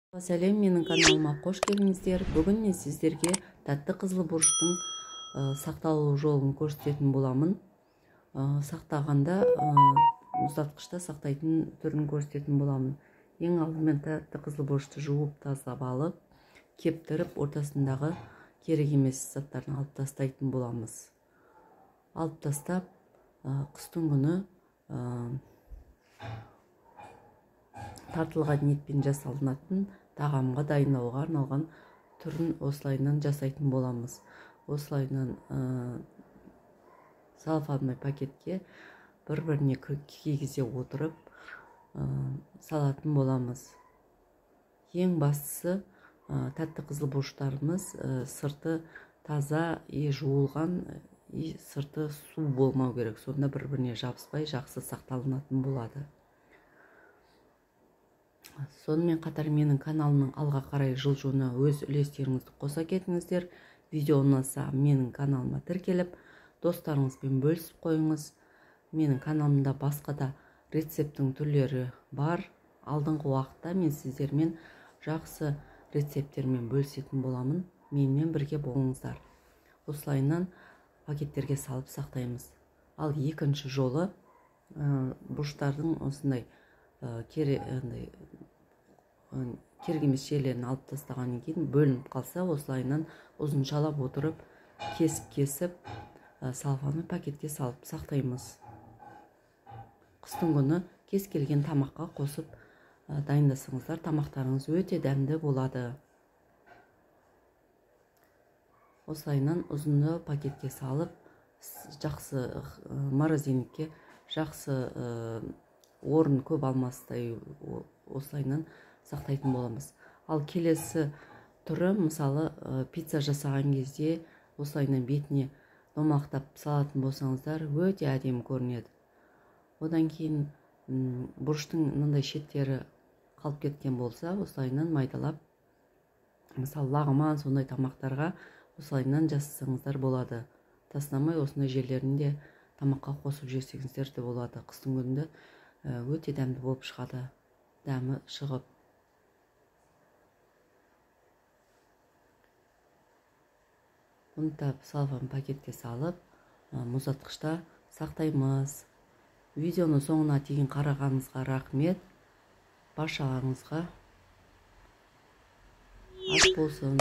Сәлем, менің каналыма қош келдіңіздер. Бүгін мен сіздерге тәтті қызыл бұрыштың сақталу жолын көрсететін боламын. Сақтағанда мұздатқышта сақтайтын түрін көрсететін боламын. Ең алдымен тәтті қызыл бұрышты жуып тазалап алып, кептіріп, ортасындағы керек емес заттарын алып тастайтын боламыз. Алып тастап, қыстың күні тартылған етпен жасалынатын тағамға дайындауға арналған түрін осылайынан жасайтын боламыз. Осылайынан целлофановый пакетке бір-біріне кигізе отырып салатын боламыз. Ең бастысы, тәтті қызыл бұрыштарымыз сырты таза и жуылған, и сырты су болмау керек. Сонда бір-біріне жабыспай жақсы сақталынатын болады. Сонымен қатар менің каналымның алға қарай жылжуына өз үлестеріңізді қоса кетіңіздер. Видео ұнаса менің каналыма тіркеліп, достарыңызбен бөлісіп қойыңыз. Менің каналымда басқа да рецепттің түрлері бар. Алдыңғы уақытта мен сіздермен жақсы рецепттермен бөлісетін боламын. Менімен бірге болыңыздар. Осылайынан пакеттерге салып сақтаймыз. Ал екінші жолы, бұрыштардың осындай керек емес жерлерін алып тастағаннан кейін бөлініп қалса, осылайынан ұзыншалап отырып кесіп-кесіп целлофановый пакетке салып сақтаймыз. Қыстың күні кез келген тамаққа қосып дайындасаңыздар, тамақтарыңыз өте дәмді болады. Осылайынан ұзынды пакетке салып, жақсы морозильникке жақсы орын көп алмастай осылайынан сақтайтын боламыз. Ал келесі түрі, мысалы, пицца жасаған кезде осылайынан бетіне домалақтап салатын болсаңыздар, өте әдемі көрінеді. Одан кейін бұрыштың мынандай шеттері қалып кеткен болса, осылайынан майдалап, мысалы, лағман сондай тамақтарға осылайынан жасасаңыздар болады. Тастамай осындай жерлерін де тамаққа қосып жесеңіздер де болады. Қыстың күнінде өте дәмді болып шығады, дәмі шығып. Бұны да целлофан пакетке салып, мұздатқышта сақтаймыз. Видеоны соңына дейін қарағаныңызға рахмет. Баршаларыңызға ас болсын.